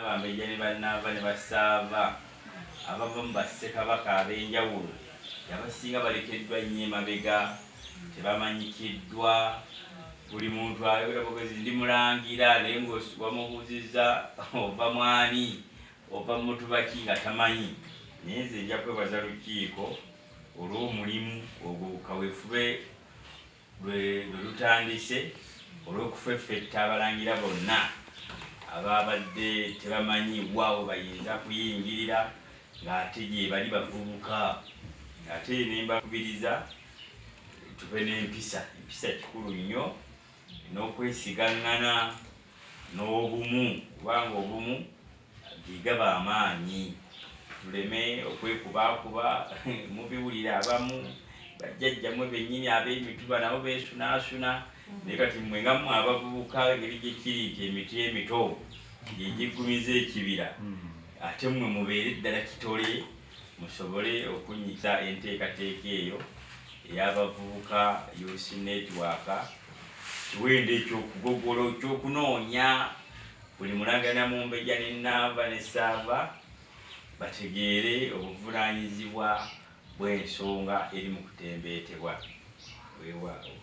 Bambejja ne Bannaava ne Bassaava abava mu Bassekabaka ab'enjawulo abasinga balekeddwa nnyo emabega, tebamanyikiddwa. Buli muntu ayogera bwogezi ndi mulangira, naye ng'wamubuuzizza ova mwani, ova mu mutuba ki, nga tamanyi. Naye nze nja kwebaza Lukiiko olw'omulimu ogwo kaweefube lwe lutandise olw'okufeffetta abalangira bonna ababadde tebamanyi wa we bayinza kuyingirira, ng'ate gye bali bavubuka. Ate ne mbakubiriza tube n'empisa. Empisa kikulu nnyo, n'okwesigaŋŋana n'obumu, kubanga obumu gegaba amaanyi. Tuleme okwekubaakuba. Mubiwulira, abamu bajjajjammwe bennyini ab'emituba nabo beesunaasuna. Naye kati mmwe nga mmwe abavubuka, engeri gye kiri nti emiti emito gyegiggumiza ekibira, ate mmwe mubeere ddala kitole, musobole okunyisa enteekateeka eyo ey'abavubuka Youth Network. Kiwendo ekyokugogola ekyokunoonya buli mulangana Mumbejja ne Naava ne Saava bategeere obuvunaanyizibwa bw'ensonga eri mu kutembeetebwa. Weewaawo.